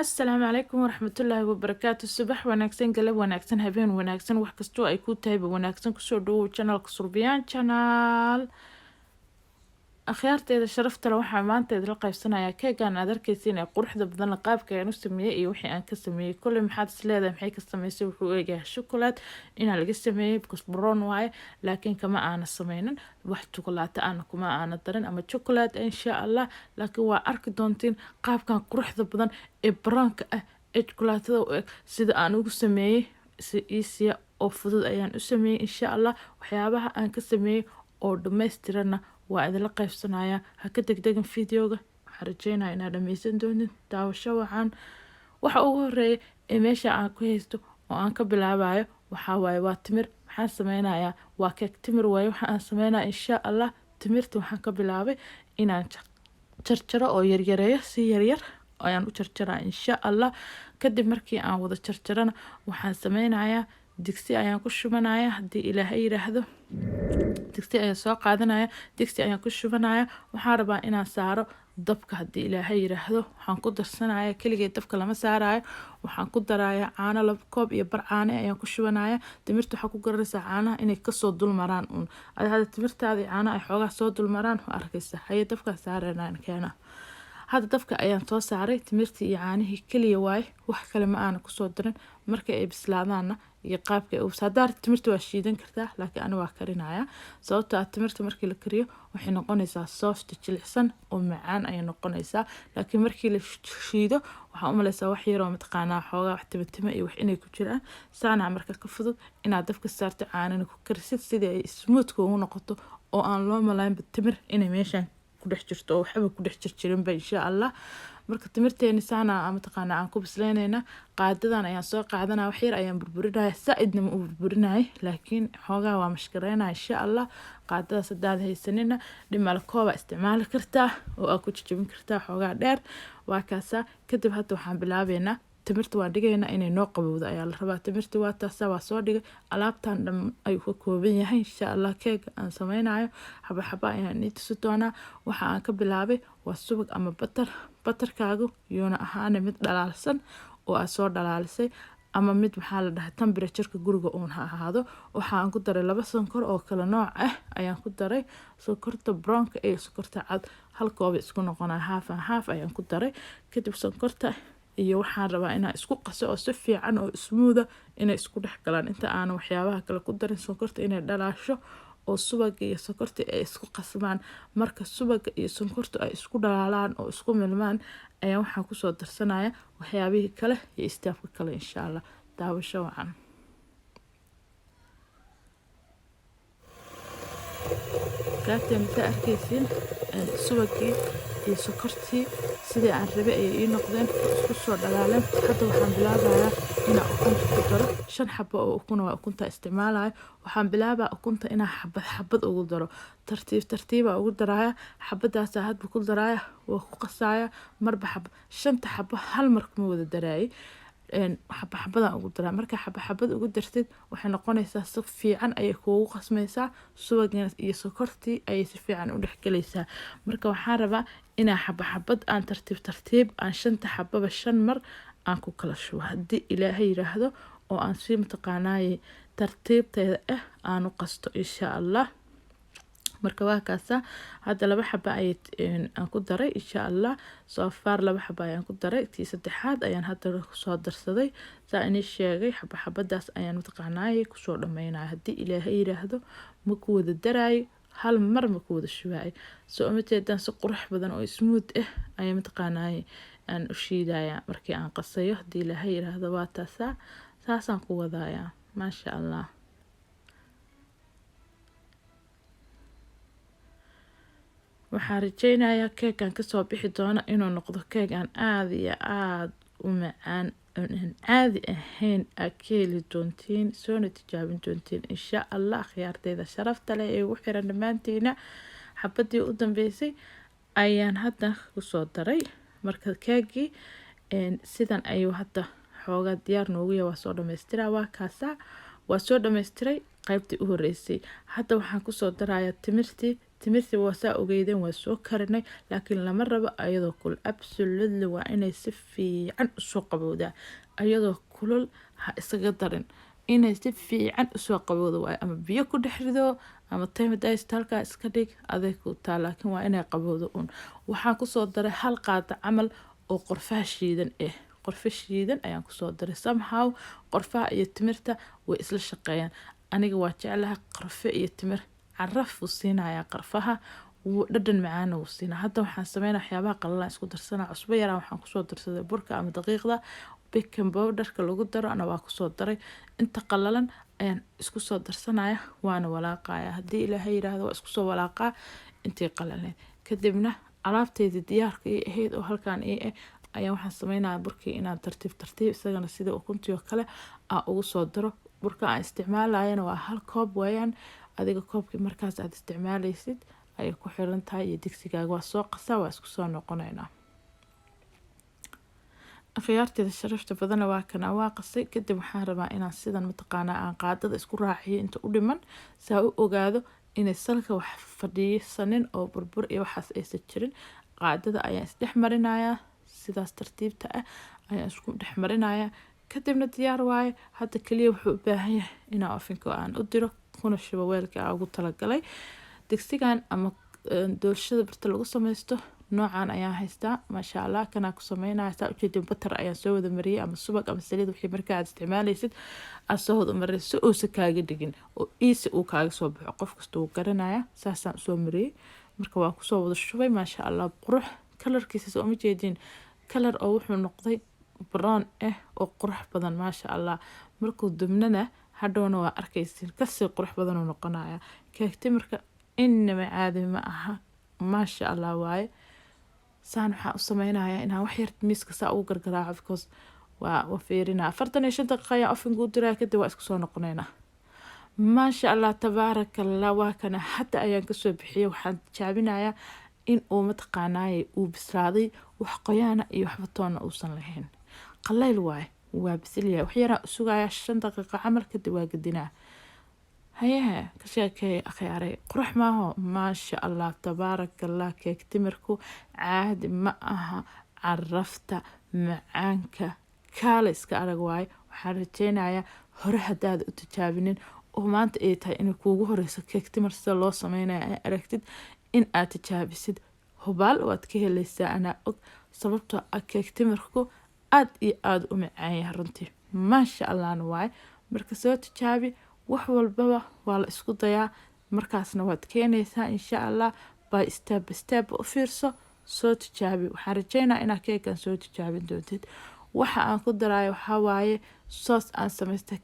Asalaamu calaykum waraxmatullaahi wabarakaatu. Subax wanaagsan, galab wanaagsan, habeen wanaagsan, wax kastoo ay ku tahayba wanaagsan. Kusoo dhawow channelka Surbiyaan Channel. Akhyaarteeda sharaftale, waxaa maanta idila qaybsanayaa keegan aad arkeysiin ee quruxda badan, qaabka aan u sameeyey iyo wixii aan ka sameeyey. Kolley maxaad is leedahay, maxay ka sameysay? Wuxuu eegayaa chocolate inaa laga sameeyey because brown waaye, laakiin kama aana sameynin wax chocolate aana kuma aana darin ama chocolate, insha Allah. Laakiin waa arki doontiin qaabkan quruxda badan ee brownka ah ee chocolatada u eg sida aan ugu sameeyey. Si easy oo fudud ayaan u sameeyey, insha Allah. Waxyaabaha aan ka sameeyey oo dhammaystiranna waa idinla qaybsanayaa. Ha ka degdegan videoga, waxaan rajeynaya inaad dhameysan doonin. Daawasho wacan. Waxa ugu horeeya ee meesha aan ku haysto oo aan ka bilaabayo waxaa waaye waa timir. Maxaan sameynayaa? Waa keeg timir waaye waxa aan sameynaya, insha Allah. Timirta waxaan ka bilaabay inaan jarjaro oo yaryareeyo, si yaryar ayaan u jarjaraa, insha Allah. Kadib markii aan wada jarjarana, waxaan sameynayaa digsi ayaan ku shubanaya, haddii Ilaahay yiraahdo. Digsi ayaan soo qaadanaya, digsi ayaan ku shubanaya. Waxaan rabaa inaan saaro dabka, haddii Ilaahay yiraahdo. Waxaan ku darsanaya, keligeed dabka lama saarayo, waxaan ku daraya caano. 2.5 koob caano ayaan ku shubanaya. Timirta waxaa ku garanaysaa caanaha inay kasoo dulmaraan uun. Hada timirtaada caanaha ay xoogaa soo dulmaraan, waa arkaysa. Haye, dabkaa saarana keena. Hadda dabka ayaan soo saaray. Timirtii iyo caanihii keliya waaye, wax kale ma aana kusoo darin. Marka ay bislaadaanna iyo qaabka ay haddaa, timirta waa shiidan kartaa, laakiin ani waa karinaya, sababtoo ah timirta markii la kariyo waxay noqonaysaa soft, jilicsan oo macaan ayay noqonaysaa. Laakiin markii la shiido waxaa u maleysaa wax yaroo mataqaanaa xoogaa wax timatimo iyo wax inay ku jiraan. Saanaa marka ka fudud inaad dabka saarto, caanana ku karisid, sidii ay smoothka ugu noqoto oo aan loo malaynba timir inay meeshaan ku dhex jirto oo waxba ku dhex jirjirinba, insha Allah. Marka timirteeni saana mataqaana aan ku bisleynayna. Qaadadan ayaan soo qaadanaya, wax yar ayaan burburinaya. Saa-idna ma u burburinaya, laakiin xoogaa waa mashkareynaya, insha Allah. Qaadadaas hadaad haysanina, dhimala kooba isticmaali kartaa oo aad ku jajabin kartaa xoogaa dheer. Waa kaasaa. Kadib hadda waxaan bilaabeynaa timirta waan dhigaynaa, inay noo qabowdo ayaa la rabaa. Timirta waa taasa, waa soo dhigay. Alaabtan dhan ayuu ka kooban yahay, insha Allah. Keega aan sameynayo xaba xaba ayaan ii tusi doonaa. Waxa aan ka bilaabay waa subag ama butter. Butterkaagu yuuna ahaana mid dhalaalsan oo aad soo dhalaalisay ama mid, maxaa la dhahay, temperatureka guriga uun ha ahaado. Waxaan ku daray laba sonkor oo kala nooc ah ayaan ku daray, sonkorta brownka iyo sonkorta cad. Hal kooba isku noqonaya, half and half ayaan ku daray. Kadib sonkorta iyo waxaan rabaa inaan isku qaso oo si fiican oo smooth ah inay isku dhex galaan inta aanan waxyaabaha kale ku darin. Sonkorta inay dhalaasho oo subaga iyo sonkorta ay isku qasmaan. Marka subaga iyo sonkorta ay isku dhalaalaan oo isku milmaan ayaa waxaan kusoo darsanaya waxyaabihii kale iyo stepka kale, insha Allah. Daawasho wacan. Gaarteen saa arkeysiin, subagii iyo sokortii sidii aan rabay ayay ii noqdeen, isku soo dhalaaleen. Hadda waxaan bilaabayaa inaan ukunta ku daro. Shan xabo oo ukuna waa ukunta isticmaalayo. Waxaan bilaabaa ukunta inaan xabad xabad ugu daro, tartiib tartiiba ugu daraaya. Xabadaasaa hadba ku daraaya, waa ku qasaaya marba xaba. Shanta xabo hal mar kuma wada daraayay, xaba xabadaan ugu daraa. Marka xaba xabad ugu dartid, waxay noqonaysaa si fiican ayay kuugu qasmaysaa, subagina iyo sokortii ayay si fiican u dhexgelaysaa. Marka waxaan rabaa inaa xaba xabad aan tartiib tartiib aan shanta xababa shan mar aan ku kala shubo, haddii Ilaahay yiraahdo, oo aan si mataqaanaaye tartiibteeda ah aan u qasto, insha Allah. Marka waa kaasa. Hadda laba xaba ay aan ku daray, insha Allah. Soo far laba xaba ayaan ku daray, tii saddexaad ayaan hadda kusoo darsaday. Saa inii sheegay, xaba xabadaas ayaan mataqaanaaye kusoo dhameynaya, haddii Ilaahay yiraahdo. Ma ku wada daraayo hal mar, ma ku wada shubaay. Soo uma jeedaan? Si qurux badan oo smooth ah ayaa mataqaanaaye aan u shiidaya markii aan qasayo, haddii Ilaahay yiraahdo. Waa taasaa, saasaan ku wadayaa, maasha Allah. Waxaan rajeynayaa keegan kasoo bixi doona inuu noqdo keeg aan aada iyo aada u macaan, aan caadi ahayn, aad ka heli doontiin, soona tijaabin doontiin, insha Allah. Akhyaarteyda sharafta leh ee ugu xiran dhammaantiina, xabadii u dambeysay ayaan hadda kusoo daray. Marka keegii sidan ayuu hadda xoogaa diyaar noogu yahay. Waa soo dhameystiraa, waa kaasaa, waa soo dhameystiray qaybtii u horeysay. Hadda waxaan kusoo darayaa timirtii. Timirta waa saa ogeydeen, waa soo karinay, laakiin lama rabo ayadoo kulul. Absolutely, waa inay si fiican usoo qabowdaa. Ayadoo kulul ha isaga darin, inay si fiican usoo qabowda waayo. Ama biyo ku dhex rido ama thermostat halkaa iska dhig, aday ku taa, laakiin waa inay qabowdo un. Waxaan kusoo daray hal qaada camal oo qorfaha shiidan ah. Qorfo shiidan ayaan kusoo daray. Somehow qorfaha iyo timirta way isla shaqeeyaan. Aniga waa jeclaha qorfe iyo timir. Caraf wuu siinayaa qarfaha, dhadhan macaana wuu siinaa. Hadda waxaan sameynaa waxyaabaha qalalan isku darsanaa. Cusbo yaraan waxaan kusoo darsaday burka ama daqiiqda, baking powderka lagu daro ana waa kusoo daray. Inta qalalan ayaan isku soo darsanaya, waana walaaqaya. Haddii Ilaahay yiraahdo, waa isku soo walaaqaa intii qalaleed. Kadibna alaabteyda diyaarka ii ahayd oo halkaan ii ah ayaa waxaan sameynaya burkii inaan tartiib tartiib isagana sida ukuntii oo kale aan ugu soo daro. Burka aan isticmaalayana waa hal koob weeyaan. Adiga koobkii markaas aad isticmaaleysid ayay ku xiran tahay iyo digsigaaga. Waa soo qasaa, waa isku soo noqoneynaa. Akhyaarteeda sharafta badana, waa kana, waa qasay. Kadib waxaan rabaa inaan sidan mataqaanaa aan qaadada isku raaciyo inta u dhiman, saa u ogaado inay salka wax fadhiisanin oo burbur iyo waxaas aysan jirin. Qaadada ayaan isdhex marinayaa, sidaas tartiibta ah ayaan isku dhex marinayaa. Kadibna diyaar waaye. Hadda kaliya wuxuu u baahan yahay inaan ovenka aan u diro, kuna shubo weelka aan ugu talagalay. Digsigan ama doolshada birta lagu sameysto noocan ayaan haystaa, maasha Allah. Kanaa ku sameynaya. Saa ujeedin, butter ayaan soo wada mariyay, ama subag ama saliid, wixii markaa aad isticmaaleysid aad soo wada mariyay, si uusan kaaga dhigin oo easy uu kaaga soo baxo. Qof kasta wuu garanaya. Saasaan usoo mariyay. Marka waa kusoo wada shubay. Maasha Allah, qurux colorkiisa soo uma jeedin? Color oo wuxuu noqday brown ah oo qurux badan, maasha Allah. Markuu dubnana hadhowna waa arkaysin, kasii qurux badan uu noqonaya. Keeg timirka inaba caadi ma aha, maasha Allah waaye. Saan waxaan u sameynayaa inaan wax yar miiska saa ugu gargaraaco, because waa fiirinaa. 45 daqiiqa ayaan ovenka u diraya, kadib waa isku soo noqoneynaa. Maasha Allah, tabaaraka Allah. Waa kana, hadda ayaan kasoo bixiyay. Waxaan tijaabinayaa in uu mataqaanaaye uu bislaaday, wax qoyaana iyo waxba toona uusan lahayn. Qallayl waaye, waa bisilyahay. Wax yaraan sugayaa, 5 daqiiqo camal, kadib waa gedinaa. Hayaha, ka sheekeey akhyaaray, qurux maaho? Maasha Allah, tabaaraka Allah. Keeg timirku caadi ma aha. Carafta, macaanka, kaala iska arag waaye. Waxaan rajeynayaa hore haddaada u tijaabinin oo maanta ay tahay inay kuugu horeyso keeg timir sida loo sameynaya ay aragtid, in aad tijaabisid. Hubaal waad ka heleysaa, anaa og, sababtoo ah keeg timirku aad iyo aada u macaan yahay runtii, maasha Allahna waaye. Marka soo tijaabi. Wax walbaba waa la isku dayaa, markaasna waad keenaysaa insha Allah. By step step u fiirso, soo tijaabi. Waxaan rajeynaa inaad keegan soo tijaabin doontid. Waxa aan ku daraayo waxaa waaye sauce aan samaystay,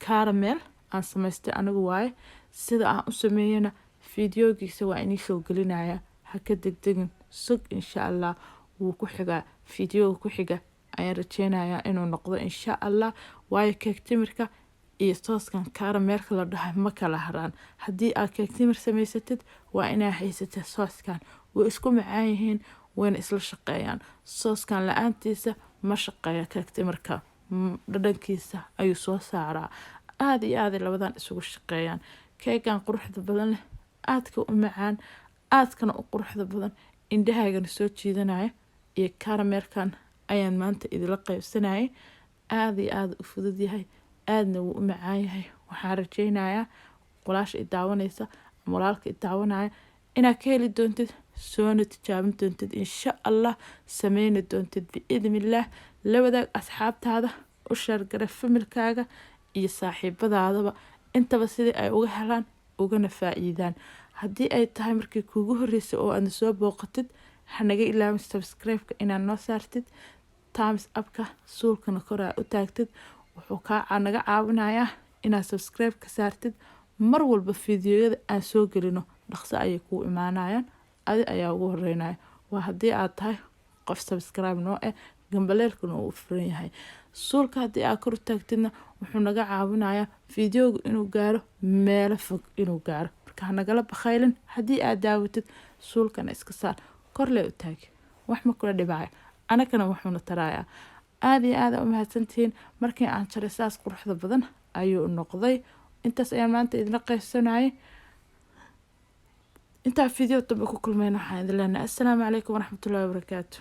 caramel aan samaystay anigu waaye. Sida aan u sameeyana fiidiyogiisa waa inii soo gelinaya. Ha ka degdegin, sug insha Allah. Wuu ku xigaa, fiidiyoga ku xiga ayaan rajeynayaa inuu noqdo insha Allah. Waayo keeg timirka iyo saucekan caramelka la dhahay ma kala haraan. Haddii aad keeg timir samaysatid, waa inaa haysatid saucekan. Way isku macaan yihiin, wayna isla shaqeeyaan. Saucekan la-aantiisa ma shaqeeya keeg timirka, dhadhankiisa ayuu soo saaraa. Aada iyo aaday labadan isugu shaqeeyaan. Keegan quruxda badan leh, aadka u macaan, aadkana u quruxda badan, indhahaagana soo jiidanaya iyo caramelkan ayaan maanta idila qaybsanayay. Aada iyo aada u fudud yahay, aadna wuu u macaan yahay. Waxaan rajeynayaa walaasha i daawanaysa ama walaalka i daawanaya inaad ka heli doontid, soona tijaabin doontid insha Allah, sameyni doontid biidnillaah. La wadaag asxaabtaada, u share garee familykaaga iyo saaxiibadaadaba intaba, sidii ay uga helaan ugana faa-iidaan. Haddii ay tahay markii kuugu horreysay oo aadna soo booqatid, hanaga ilaawin subscribe-ka inaad noo saartid, thumbs upka, suulkana kor aa u taagtid. Wuxuu kaa naga caawinayaa inaad subscribe ka saartid. Mar walba fiidiyoyada aan soo gelino dhaqso ayay kuu imaanayaan, adi ayaa ugu horeynaya. Waa haddii aad tahay qof subscribe noo eh, gambaleelkuna uu u furan yahay. Suulka haddii aad kor u taagtidna, wuxuu naga caawinayaa fiidiyogu inuu gaaro meelo fog inuu gaaro. Marka hanagala bakhaylin. Haddii aad daawatid, suulkana iska saar, korle u taag, wax ma kula dhibaayo, anagana wuxuuna tarayaa. Aada iyo aada u mahadsantihiin. Markii aan jaray, saas quruxda badan ayuu noqday. Intaas ayaan maanta idinla qaybsanayay. Intaa video dambe ku kulmeyna, waxaan idin leenahay assalaamu calaykum waraxmatullahi wabarakaatu.